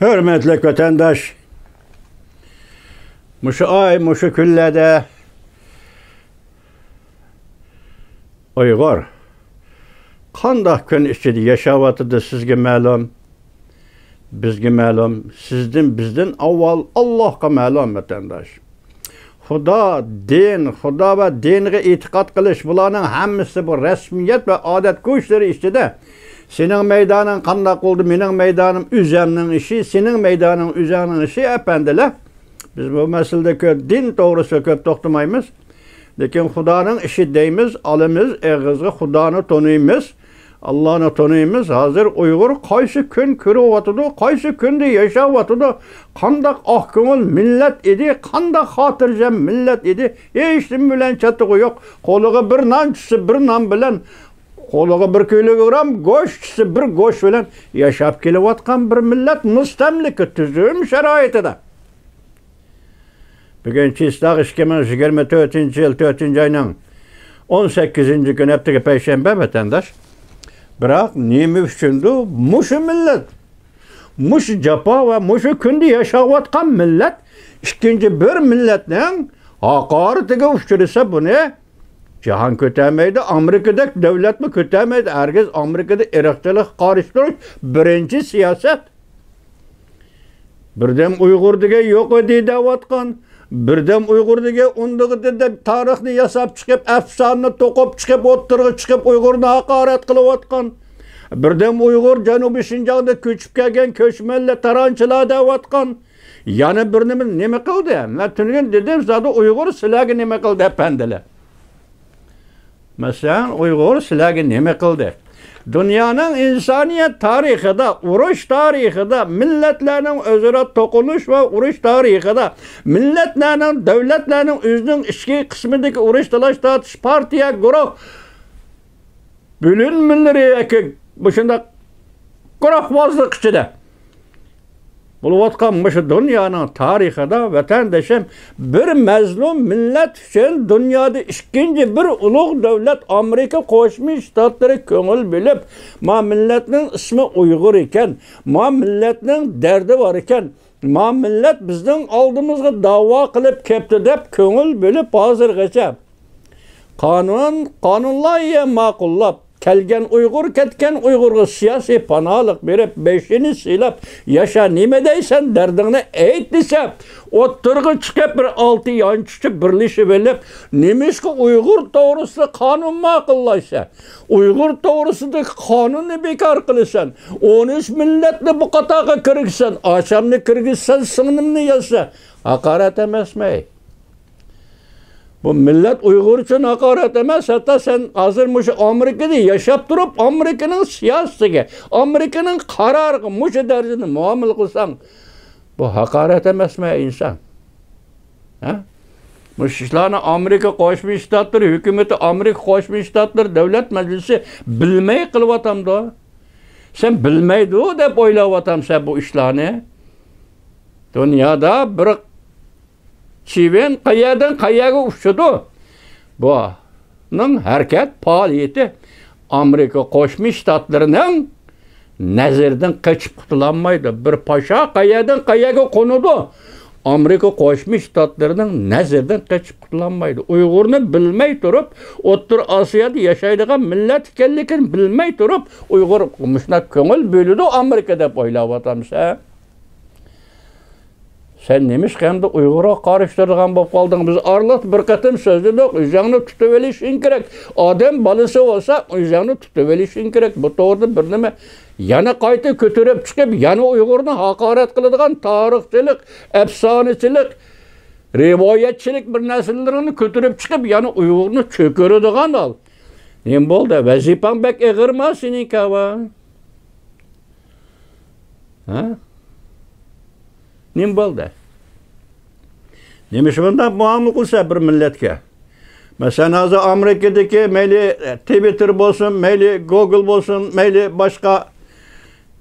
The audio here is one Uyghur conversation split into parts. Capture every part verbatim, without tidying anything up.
ھۆرمەتلىك ۋەتەنداش، مۇشۇ ئاي، مۇشۇ كۈنلەردە ئۇيغۇر قانداق كۈن ئىچىدە ياشاۋاتىدۇ، سىزگە مەلۇم، بىزگە مەلۇم، سىزدىن، بىزدىن ئاۋۋال ئاللاھقا مەلۇم، ۋەتەنداش. خۇدا، دىن، خۇدا ۋە دىنغا ئېتىقاد قىلىش، بۇلارنىڭ ھەممىسى بۇ رەسمىيەت ۋە ئادەت گۆشلىرى ئىچىدە. سېنىڭ مەيدانىڭ قانداق بولدى، مېنىڭ مەيدانىم ئۆزەمنىڭ ئىشى، سېنىڭ مەيدانىڭ ئۆزەڭنىڭ ئىشى، ئەپەندىلەر. بىز بۇ مەسىلىدە كۆپ، دىن توغرىسىدا كۆپ توختىمايمىز. لېكىن خۇدانىڭ ئىشى دەيمىز، ئالىمىز ئېغىزغا، خۇدانى تونۇيمىز، ئاللانى تونۇيمىز. ھازىر ئۇيغۇر قايسى كۈن كۆرۈۋاتىدۇ، قايسى كۈندە ياشاۋاتىدۇ، قانداق ئاق كۆڭۈل مىللەت ئىدى، قانداق خاتىرجەم مىللەت ئىدى، ھېچنېمە بىلەن چاتىقى يوق. قولىغا بىر نان چۈشسە، بىر نان بىلەن، قولىغا بىر كىلوگرام گۆش چۈشسە، بىر گۆش بىلەن ياشاپ كېلىۋاتقان بىر مىللەت مۇستەملىكە تۈزۈم شارائىتىدا. بۈگۈن چىسلاغ ئىككى مىڭ يىگىرمە تۆتىنچى يىل تۆتىنچى ئاينىڭ ئون سەككىزىنچى كۈنى، ھەپتىگە پەيشەنبە، ۋەتەنداش. بىراق نېمە ئۈچۈندۇ مۇشۇ مىللەت، مۇشۇ جاپا ۋە مۇشۇ كۈندە ياشاۋاتقان مىللەت ئىككىنچى بىر مىللەتنىڭ ھاقارىتىگە ئۇچرىسا، بۇنى جاھان كۆتەرمەيدۇ، ئامېرىكىدەك دۆلەتمۇ كۆتەرمەيدۇ. ھەرگىز ئامېرىكىدا ئىرقچىلىققا قارشى تۇرۇش بىرىنچى سىياسەت. بىردەم ئۇيغۇر دېگەن يوق ئىدى دەۋاتقان، بىردەم ئۇيغۇر دېگەن ئۇندىغىدى دەپ تارىخنى ياساپ چىقىپ، ئەپسانىنى توقۇپ چىقىپ، ئوتتۇرىغا چىقىپ، ئۇيغۇرنى ھاقارەت قىلىۋاتقان، بىردەم ئۇيغۇر جەنۇبىي شىنجاڭدا كۆچۈپ كەلگەن كۆچمەنلەر، تارانچىلار دەۋاتقان. يەنە بىر نېمە، نېمە قىلدى؟ مەن تۈنۈگۈن دېدىم، زادى ئۇيغۇر سىلەرگە نېمە قىلدى، ئەپەندىلەر؟ مەسىلەن، ئۇيغۇر سىلەرگە نېمە قىلدى؟ دۇنيانىڭ ئىنسانىيەت تارىخىدا، ئۇرۇش تارىخىدا، مىللەتلەرنىڭ ئۆزئارا توقۇنۇش ۋە ئۇرۇش تارىخىدا، مىللەتلەرنىڭ، دۆلەتلەرنىڭ ئۆزىنىڭ ئىچكى قىسمىدىكى ئۇرۇش، تالاش، تارتىش، پارتىيە، گۇرۇھ، بۆلۈنمىلىرى ياكى مۇشۇنداق گۇرۇھۋازلىق ئىچىدە بولۇۋاتقان مۇشۇ دۇنيانىڭ تارىخىدا، ۋەتەندىشىم، بىر مەزلۇم مىللەت ئۈچۈن دۇنيادا ئىككىنچى بىر ئۇلۇغ دۆلەت ئامېرىكا قوشما شتاتلىرى كۆڭۈل بۆلۈپ، ما مىللەتنىڭ ئىسمى ئۇيغۇر ئىكەن، ما مىللەتنىڭ دەردى بار ئىكەن، ما مىللەت بىزنىڭ ئالدىمىزغا داۋا قىلىپ كەپتۇ دەپ كۆڭۈل بۆلۈپ، ھازىرغىچە قانۇن، قانۇن لايىھە ماقۇللاپ، كەلگەن ئۇيغۇر، كەتكەن ئۇيغۇرغا سىياسىي پاناھلىق بېرىپ، بېشىنى سىلاپ، ياشا، نېمە دەيسەن، دەردىڭنى ئېيت دېسە، ئوتتۇرىغا چىقىپ، بىر ئالتە يانچۇقچە بىرلىشىۋېلىپ، نېمىشقا ئۇيغۇر توغرىسىدا قانۇن ماقۇللايسەن؟ ئۇيغۇر توغرىسىدىكى قانۇننى بىكار قىلىسەن. ئون ئۈچ مىللەتنى بۇ قاتارغا كىرگۈزسەن، ئاچامنى كىرگۈزسەن، سىڭلىمنى يازسا، ھاقارەت ئەمەسمۇ؟ بۇ مىللەت ئۇيغۇر ئۈچۈن ھاقارەت ئەمەس، ھەتتا سەن ھازىر مۇشۇ ئامېرىكىدا ياشاپ تۇرۇپ، ئامېرىكىنىڭ سىياسىتىگە، ئامېرىكىنىڭ قارارىغا مۇشۇ دەرىجىدە مۇئامىلە قىلساڭ، بۇ ھاقارەت ئەمەسمۇ، ئىنسان؟ ھە؟ مۇشۇ ئىشلارنى ئامېرىكا قوشما شتاتلىرى ھۆكۈمىتى، ئامېرىكا قوشما شتاتلىرى دۆلەت مەجلىسى بىلمەي قىلىۋاتامدۇ؟ سەن بىلمەيدۇ دەپ ئويلاۋاتامسەن بۇ ئىشلارنى؟ دۇنيادا بىر چىۋىن قەيەردىن قەيەرگە ئۇچىدۇ؟ بۇنىڭ ھەرىكەت پائالىيىتى ئامېرىكا قوشما شتاتلىرىنىڭ نەزىرىدىن قېچىپ قۇتۇلالمايدۇ. بىر پاشا قەيەردىن قەيەرگە قونىدۇ؟ ئامېرىكا قوشما شتاتلىرىنىڭ نەزىرىدىن قېچىپ قۇتۇلالمايدۇ. ئۇيغۇرنى بىلمەي تۇرۇپ، ئوتتۇرا ئاسىيادا ياشايدىغان مىللەت ئىكەنلىكىنى بىلمەي تۇرۇپ، ئۇيغۇر مۇشۇنداق كۆڭۈل بۆلىدۇ ئامېرىكا دەپ ئويلاۋاتامسەن؟ سەن نېمىشقا ئەمدى ئۇيغۇرغا قارشى تۇرىدىغان بولۇپ قالدىڭ؟ بىز ئارىلىقتا بىر قېتىم سۆزلىدۇق، ئۆزۈڭنى تۇتۇۋېلىشىڭ كېرەك. ئادەم بالىسى بولسا، ئۆزۈڭنى تۇتۇۋېلىشىڭ كېرەك. بۇ توغرىدا بىر نېمە يەنە قايتا كۆتۈرۈپ چىقىپ، يەنە ئۇيغۇرنى ھاقارەت قىلىدىغان تارىخچىلىق، ئەپسانىچىلىق، رىۋايەتچىلىك بىر نەرسىلىرىنى كۆتۈرۈپ چىقىپ، يەنە ئۇيغۇرنى چۆكۈرىدىغان ھال. نېمە بولدى؟ ۋەزىپەڭ بەك ئېغىرما سېنىڭكى، ھاۋا؟ ھە؟ نېمە بولدى؟ نېمە ئۈچۈن بۇنداق مۇئامىلە قىلسا بىر مىللەتكە؟ مەسىلەن، ھازىر ئامېرىكىدىكى مەيلى تىۋىتتېر بولسۇن، مەيلى گوگول بولسۇن، مەيلى باشقا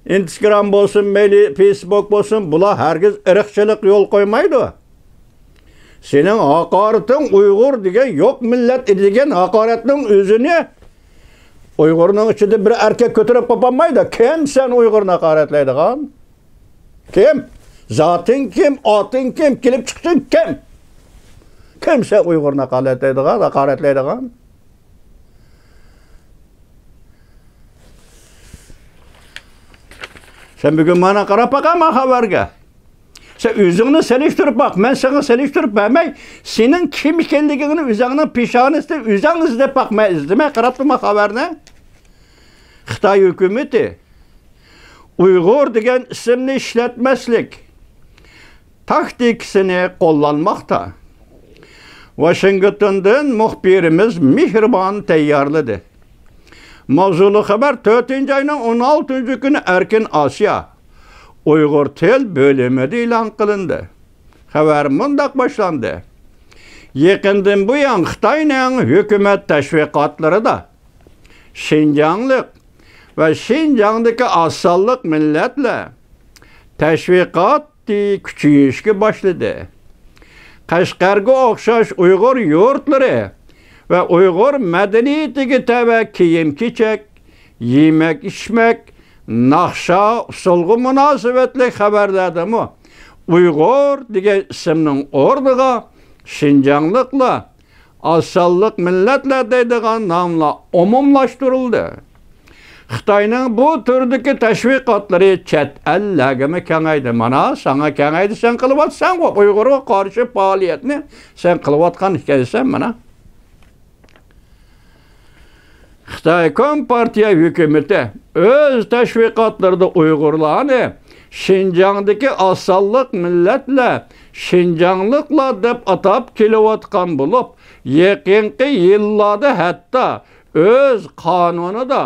ئىنستگرام بولسۇن، مەيلى فېيسبۇك بولسۇن، بۇلار ھەرگىز ئىرقچىلىق يول قويمايدۇ. سېنىڭ ھاقارىتىڭ ئۇيغۇر دېگەن يوق مىللەت دېگەن ھاقارەتنىڭ ئۆزىنى ئۇيغۇرنىڭ ئىچىدە بىر ئەركەك كۆتۈرۈپ قوپالمايدۇ. كىم سەن ئۇيغۇرنى ھاقارەتلەيدىغان؟ كىم؟ زاتىڭ كىم؟ ئاتىڭ كىم؟ كېلىپ چىقىشىڭ كىم؟ كىم سەن ئۇيغۇرنى ھاقارەتلەيدىغان، ھاقارەتلەيدىغان؟ سەن بۈگۈن مانا قاراپ باقە ما خەۋەرگە. سەن ئۆزۈڭنى سېلىشتۇرۇپ باق، مەن ساڭا سېلىشتۇرۇپ بەرمەي، سېنىڭ كىم ئىكەنلىكىڭنى ئۆزۈڭنىڭ پېشانىسىدىن ئۆزۈڭ ئىزدەپ باق، مەن ئىزدىمەي قاراپتىما خەۋەرنى. خىتاي ھۆكۈمىتى ئۇيغۇر دېگەن ئىسىمنى ئىشلەتمەسلىك تاكتىكىسىنى قوللانماقتا. ۋاشىنگتوندىن مۇخبىرىمىز مېھرىبان تەييارلىدى. ماۋزۇلۇق خەۋەر تۆتىنچى ئاينىڭ ئون ئالتىنچى كۈنى ئەركىن ئاسىيا ئۇيغۇر تىل بۆلۈمىدە ئېلان قىلىندى. خەۋەر مۇنداق باشلاندى. يېقىندىن بۇيان خىتاينىڭ ھۆكۈمەت تەشۋىقاتلىرىدا شىنجاڭلىق ۋە شىنجاڭدىكى ئاز سانلىق مىللەتلەر تەشۋىقاتى كۈچىيىشكە باشلىدى. قەشقەرگە ئوخشاش ئۇيغۇر يۇرتلىرى ۋە ئۇيغۇر مەدەنىيىتىگە تەۋە كىيىم-كېچەك، يېمەك-ئىچمەك، ناخشا، ئۇسسۇلغا مۇناسىۋەتلىك خەۋەرلەردىمۇ ئۇيغۇر دېگەن ئىسىمنىڭ ئورنىغا شىنجاڭلىقلار، ئاز سانلىق مىللەتلەر دەيدىغان ناملار ئومۇملاشتۇرۇلدى. خىتاينىڭ بۇ تۈردىكى تەشۋىقاتلىرى چەت ئەللەرگىمۇ كېڭەيدى. مانا، ساڭا كېڭەيدى، سەن قىلىۋاتىسەن، ئۇيغۇرغا قارشى پائالىيەتنى سەن قىلىۋاتقان ئىكەنسەن، مانا. خىتاي كومپارتىيە ھۆكۈمىتى ئۆز تەشۋىقاتلىرىدا ئۇيغۇرلارنى شىنجاڭدىكى ئاز سانلىق مىللەتلەر، شىنجاڭلىقلار دەپ ئاتاپ كېلىۋاتقان بولۇپ، يېقىنقى يىللاردا ھەتتا ئۆز قانۇنىدا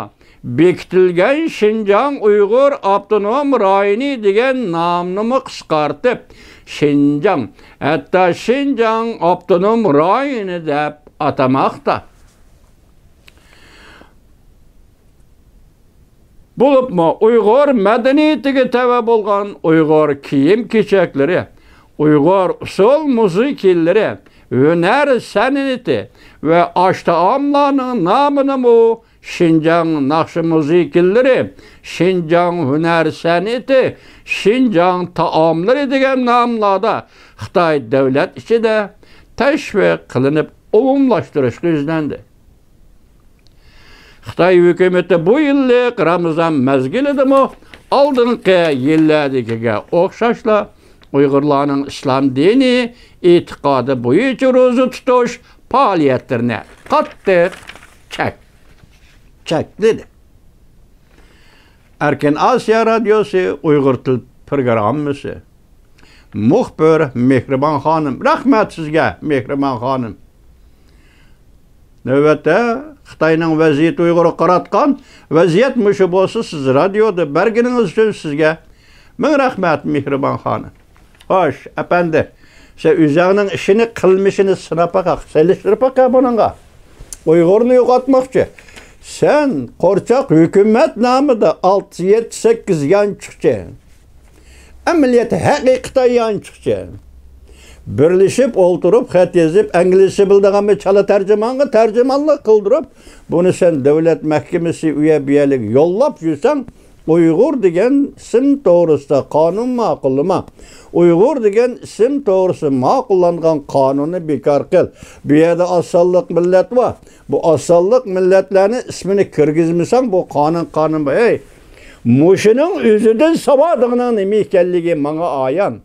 بېكىتىلگەن شىنجاڭ ئۇيغۇر ئاپتونوم رايونى دېگەن نامنىمۇ قىسقارتىپ، شىنجاڭ، ھەتتا شىنجاڭ ئاپتونوم رايونى دەپ ئاتىماقتا. بولۇپمۇ ئۇيغۇر مەدەنىيىتىگە تەۋە بولغان ئۇيغۇر كىيىم-كېچەكلىرى، ئۇيغۇر ئۇسسۇل مۇزىكىلىرى، ھۈنەر سەنئىتى ۋە ئاش-تائاملارنىڭ نامىنىمۇ شىنجاڭ ناخشا مۇزىكىلىرى، شىنجاڭ ھۈنەر سەنئىتى، شىنجاڭ تائاملىرى دېگەن ناملاردا خىتاي دۆلەت ئىچىدە تەشۋىق قىلىنىپ ئومۇملاشتۇرۇشقا يۈزلەندى. خىتاي ھۆكۈمىتى بۇ يىللىق رامىزان مەزگىلىدىمۇ ئالدىنقى يىللاردىكىگە ئوخشاشلا ئۇيغۇرلارنىڭ ئىسلام دىنى ئېتىقادى بويىچە روزا تۇتۇش پائالىيەتلىرىنى قاتتىق چەك-، چەكلىدى. ئەركىن ئاسىيا رادىيوسى ئۇيغۇر تىل پروگراممىسى. مۇخبىر مېھرىبان خانىم. رەھمەت سىزگە، مېھرىبان خانىم. نۆۋەتتە خىتاينىڭ ۋەزىيىتى ئۇيغۇرغا قاراتقان ۋەزىيەت مۇشۇ بولسا، سىز رادىيودا بەرگىنىڭىز ئۈچۈن سىزگە مىڭ رەھمەت، مېھرىبان خانىم. خوش، ئەپەندى، سەن ئۆزۈڭنىڭ ئىشىنى، قىلمىشىنى سىناپ باقاق، سېلىشتۇرۇپ باقاق بۇنىڭغا. ئۇيغۇرنى يوقاتماقچى. سەن قورچاق ھۆكۈمەت نامىدا ئالتە، يەتتە، سەككىز يانچۇقچى. ئەمەلىيەتتە ھەقىقىي خىتاي يانچۇقچى. بىرلىشىپ ئولتۇرۇپ خەت يېزىپ، ئىنگلىزچە بىلىدىغان بىر چالا تەرجىمانغا تەرجىمانلىق قىلدۇرۇپ، بۇنى سەن دۆلەت مەھكىمىسى ئۇيە بۇيەلىك يوللاپ يۈرسەڭ، ئۇيغۇر دېگەن ئىسىم توغرىسىدا قانۇن ماقۇللىما. ئۇيغۇر دېگەن ئىسىم توغرىسىدا ماقۇللانغان قانۇننى بىكار قىل. بۇ يەردە ئاز سانلىق مىللەت بار. بۇ ئاز سانلىق مىللەتلەرنى ئىسمىنى كىرگۈزمىسەڭ، بۇ قانۇن، قانۇن بار. ھەي، مۇشۇنىڭ ئۆزىدىن ساۋادىڭنىڭ نېمە ئىكەنلىكى ماڭا ئايان.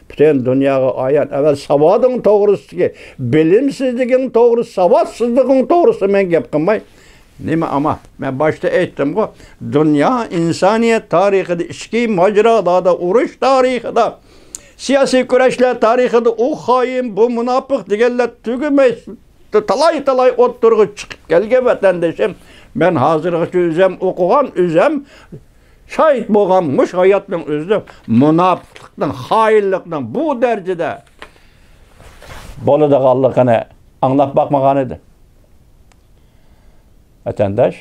پۈتۈن دۇنياغا ئايان. ئەۋەل ساۋادىڭ توغرىسىدىكى، بىلىمسىزلىكىڭ توغرىسى، ساۋاتسىزلىقىڭ توغرىسىدا مەن گەپ قىلماي. نېمە ئاما؟ مەن باشتا ئېيتتىمغۇ، دۇنيا ئىنسانىيەت تارىخىدا، ئىچكى ماجىرالاردا، ئۇرۇش تارىخىدا، سىياسىي كۈرەشلەر تارىخىدا ئۇ خائىن، بۇ مۇناپىق دېگەنلەر تۈگىمەي، تالاي-تالاي ئوتتۇرىغا چىقىپ كەلگەن ۋەتەندىشىم. مەن ھازىرغىچە ئۆزۈم ئوقۇغان، ئۆزۈم شاھىت بولغان مۇشۇ ھاياتنىڭ ئۆزىدە مۇناپىقلىقنىڭ، خائىنلىقنىڭ بۇ دەرىجىدە بولىدىغانلىقىنى ئاڭلاپ باقمىغان ئىدىم. ۋەتەنداش،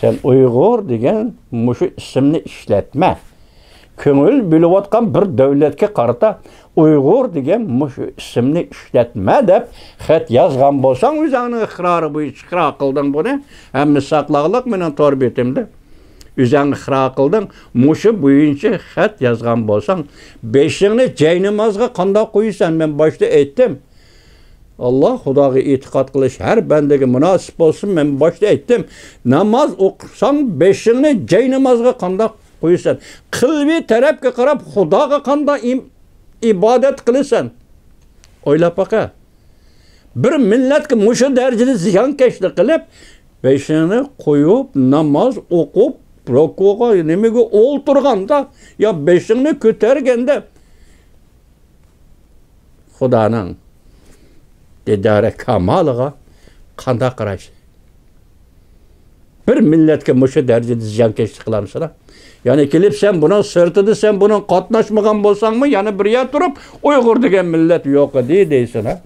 سەن ئۇيغۇر دېگەن مۇشۇ ئىسىمنى ئىشلەتمە. كۆڭۈل بۆلۈۋاتقان بىر دۆلەتكە قارىتا ئۇيغۇر دېگەن مۇشۇ ئىسىمنى ئىشلەتمە دەپ خەت يازغان بولساڭ، ئۆزۈڭنىڭ ئىقرارى بويىچە ئىقرار قىلدىڭ بۇنى. ھەممە ساقلاغلىق مېنىڭ تور بېتىمدە. ئۆزەڭ ئىقرار قىلدىڭ. مۇشۇ بويىچە خەت يازغان بولساڭ، بېشىڭنى جاينامازغا قانداق قويىسەن؟ مەن باشتا ئېيتتىم. ئاللا، خۇداغا ئېتىقاد قىلىش ھەر بەندىگە مۇناسىپ بولسۇن. مەن باشتا ئېيتتىم، ناماز ئوقۇساڭ، بېشىڭنى جاينامازغا قانداق قويىسەن؟ قىبلە تەرەپكە قاراپ خۇداغا قانداق ئىم-، ئىبادەت قىلىسەن؟ ئويلاپ باقە. بىر مىللەتكە مۇشۇ دەرىجىدە زىيانكەشلىك قىلىپ، بېشىڭنى قويۇپ، ناماز ئوقۇپ، رۇكۇغا، نېمىگە ئولتۇرغاندا، يا بېشىڭنى كۆتەرگەندە، خۇدانىڭ دىدارى كامالىغا قانداق قارايسەن؟ بىر مىللەتكە مۇشۇ دەرىجىدە زىيانكەشلىك قىلامسىلەر؟ يەنە كېلىپ سەن بۇنىڭ سىرتىدا، سەن بۇنىڭ قاتناشمىغان بولساڭمۇ، يەنە بىر يەر تۇرۇپ، ئۇيغۇر دېگەن مىللەت يوق ئىدى دەيسىلەر.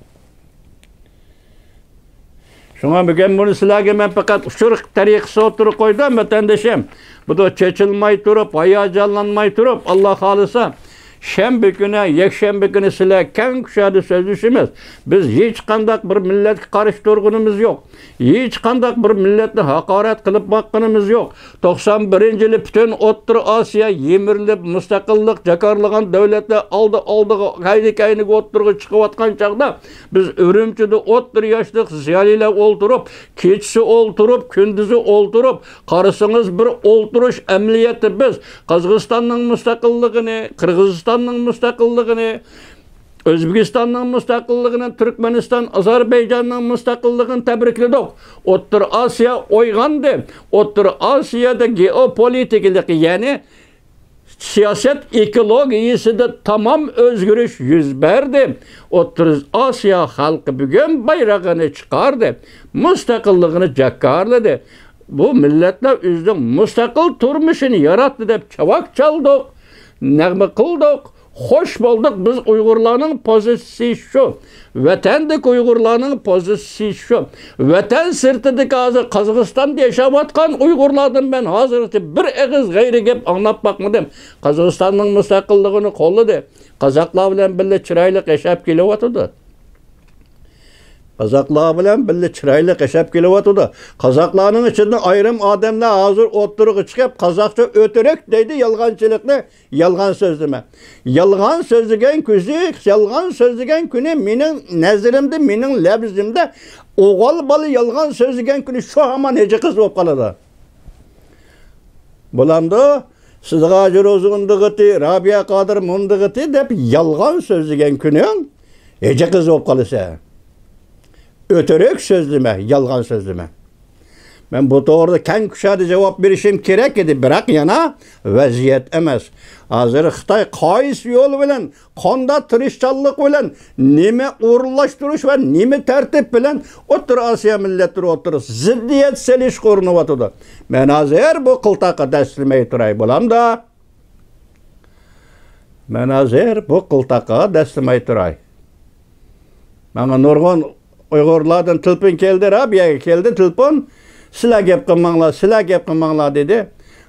شۇڭا بۈگۈن بۇنى سىلەرگە مەن پەقەت ئۇچۇر تەرىقىسى ئوتتۇرىغا قويدۇم، ۋەتەندىشىم. بۇدا چېچىلماي تۇرۇپ، ھاياجانلانماي تۇرۇپ، ئاللا خالىسا، شەنبە كۈنى، يەكشەنبە كۈنى سىلەر كەڭ كۇشادە سۆزلىشىمىز. بىز ھېچقانداق بىر مىللەتكە قارشى تۇرغىنىمىز يوق. ھېچقانداق بىر مىللەتنى ھاقارەت قىلىپ باققىنىمىز يوق. توقسان بىرىنچى يىلى پۈتۈن ئوتتۇرا ئاسىيا يىمىرىلىپ، مۇستەقىللىق جاكارلىغان دۆلەتلەر ئالدى ئالدىغا، كەينى كەينىگە ئوتتۇرىغا چىقىۋاتقان چاغدا، بىز ئۈرۈمچىدە ئوتتۇرا ياشلىق زىيالىيلار ئولتۇرۇپ، كېچىسى ئولتۇرۇپ، كۈندۈزى ئولتۇرۇپ، قارىسىڭىز، بىر ئولتۇرۇش ئەمەلىيەتتە بىز قازاقىستاننىڭ مۇستەقىللىقىنى، قىرغىزىستاننىڭ مۇستەقىللىقىنى، ئۆزبېكىستاننىڭ مۇستەقىللىقىنى، تۈركمەنىستان، ئازەربەيجاننىڭ مۇستەقىللىقىنى تەبرىكلىدۇق. ئوتتۇرا ئاسىيا ئويغاندى. ئوتتۇرا ئاسىيادا گېئوپولىتىكىلىق، يەنى سىياسەت ئېكولوگىيىسىدە تامام ئۆزگىرىش يۈز بەردى. ئوتتۇرا ئاسىيا خەلقى بۈگۈن بايرىقىنى چىقاردى، مۇستەقىللىقىنى جاكارلىدى. بۇ مىللەتلەر ئۆزىنىڭ مۇستەقىل تۇرمۇشىنى ياراتتى دەپ چاۋاك چالدۇق، نەغمە قىلدۇق، خوش بولدۇق. بىز ئۇيغۇرلارنىڭ پوزىتسىيىسى شۇ. ۋەتەندىكى ئۇيغۇرلارنىڭ پوزىتسىيىسى شۇ. ۋەتەن سىرتىدىكى ھازىر قازاقىستاندا ياشاۋاتقان ئۇيغۇرلاردىن مەن ھازىرغىچە بىر ئېغىز غەيرىي گەپ ئاڭلاپ باقمىدىم. قازاقىستاننىڭ مۇستەقىللىقىنى قوللىدى. قازاقلار بىلەن بىللە چىرايلىق ياشاپ كېلىۋاتىدۇ. قازاقلار بىلەن بىللە چىرايلىق ياشاپ كېلىۋاتىدۇ. قازاقلارنىڭ ئىچىدىن ئايرىم ئادەملەر ھازىر ئوتتۇرىغا چىقىپ، قازاقچە ئۆتۈرۈك دەيدۇ، يالغانچىلىقنى، يالغان سۆزلىمە. يالغان سۆزلىگەن كۈزى، يالغان سۆزلىگەن كۈنى مېنىڭ نەزىرىمدە، مېنىڭ لەۋزىمدە ئوغۇل بالا يالغان سۆزلىگەن كۈنى شۇ ھامان ھېجى قىز بولۇپ قالىدۇ. بولامدۇ؟ سىدىق ھاجى روزى ئۇندىغىتى، رابىيە قادىر مۇندىغىتى دەپ يالغان سۆزلىگەن كۈنۈڭ ھېجى قىز بولۇپ قالىسەن. ئۆتۈرۈك سۆزلىمە، يالغان سۆزلىمە. مەن بۇ توغرىدا كەڭ كۇشادە جاۋاب بېرىشىم كېرەك ئىدى، بىراق يەنە ۋەزىيەت ئەمەس. ھازىر خىتاي قايسى يول بىلەن، قانداق تىرىشچانلىق بىلەن، نېمە ئورۇنلاشتۇرۇش ۋە نېمە تەرتىپ بىلەن ئوتتۇرا ئاسىيا مىللەتلىرى ئوتتۇرىسىدا زىددىيەت سېلىشقا ئۇرۇنۇۋاتىدۇ. مەن ھازىر بۇ قىلتاققا دەسسىمەي تۇراي، بولامدا؟ مەن ھازىر بۇ قىلتاققا دەسسىمەي تۇراي. ماڭا نۇرغۇن ئۇيغۇرلاردىن تېلېفون كەلدى، رابىيەگە كەلدى تېلېفون. «سىلەر گەپ قىلماڭلار، سىلەر گەپ قىلماڭلار» دېدى.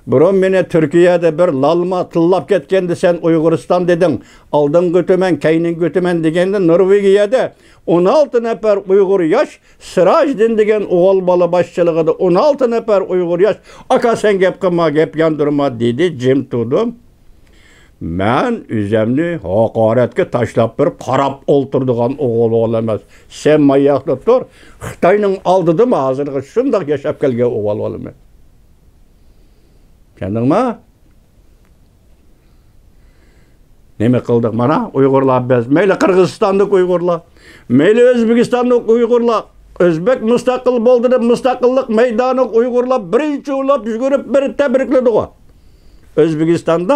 بۇرۇن مېنى تۈركىيەدە بىر لالما تىللاپ كەتكەندە، «سەن ئۇيغۇرىستان» دېدىڭ، «ئالدىنقى ئۆتىمەن، كەينىنكى ئۆتىمەن» دېگەندە، نورۋېگىيەدە ئون ئالتە نەپەر ئۇيغۇر ياش سىراجدىن دېگەن ئوغۇل بالا باشچىلىقىدا ئون ئالتە نەپەر ئۇيغۇر ياش، «ئاكا، سەن گەپ قىلما، گەپ ياندۇرما» دېدى، جىم تۇردۇم. مەن ئۆزۈمنى ھاقارەتكە تاشلاپ بېرىپ قاراپ ئولتۇرىدىغان ئوغۇل بالا ئەمەس. سەن ماياقتا تۇر، خىتاينىڭ ئالدىدىمۇ ھازىرغىچە شۇنداق ياشاپ كەلگەن ئوغۇل بالىمەن. چۈشەندىڭما؟ نېمە قىلدۇق مانا ئۇيغۇرلار بىز؟ مەيلى قىرغىزىستانلىق ئۇيغۇرلار، مەيلى ئۆزبېكىستانلىق ئۇيغۇرلار، ئۆزبېك مۇستەقىل بولدى دەپ مۇستەقىللىق مەيدانىغا ئۇيغۇرلار بىرىنچى بولۇپ يۈگۈرۈپ بېرىپ تەبرىكلىدىغۇ. ئۆزبېكىستاندا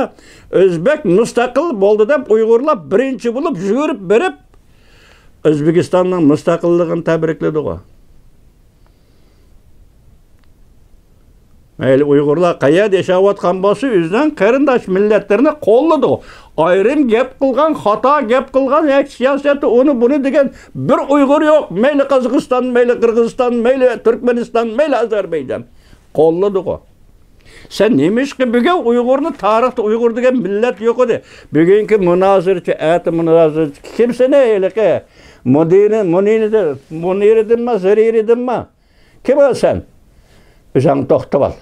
ئۆزبېك مۇستەقىل بولدى دەپ ئۇيغۇرلار بىرىنچى بولۇپ يۈگۈرۈپ بېرىپ ئۆزبېكىستاننىڭ مۇستەقىللىقىنى تەبرىكلىدىغۇ. مەيلى ئۇيغۇرلار قەيەردە ياشاۋاتقان بولسا، ئۆزىنىڭ قېرىنداش مىللەتلىرىنى قوللىدى. ئايرىم گەپ قىلغان، خاتا گەپ قىلغان، ياكى سىياسەتتە ئۇنى بۇنى دېگەن بىر ئۇيغۇر يوق. مەيلى قازاقىستان، مەيلى قىرغىزىستان، مەيلى تۈركمەنىستان، مەيلى ئازەربەيجان. قوللىدىغۇ. سەن نېمىشقا بۈگۈن ئۇيغۇرنى، تارىختا ئۇيغۇر دېگەن مىللەت يوق ئىدى. بۈگۈنكى مۇنازىرىچى، ئەتە مۇنازىرىچى. كىم سېنى ھېلىقى؟ مۇدىرى، مۇنىرىدىن، مۇنىرىدىنما، زېرىرىدىنما؟ كىم ئۇ سەن؟ ئۆزۈڭ توختىۋال.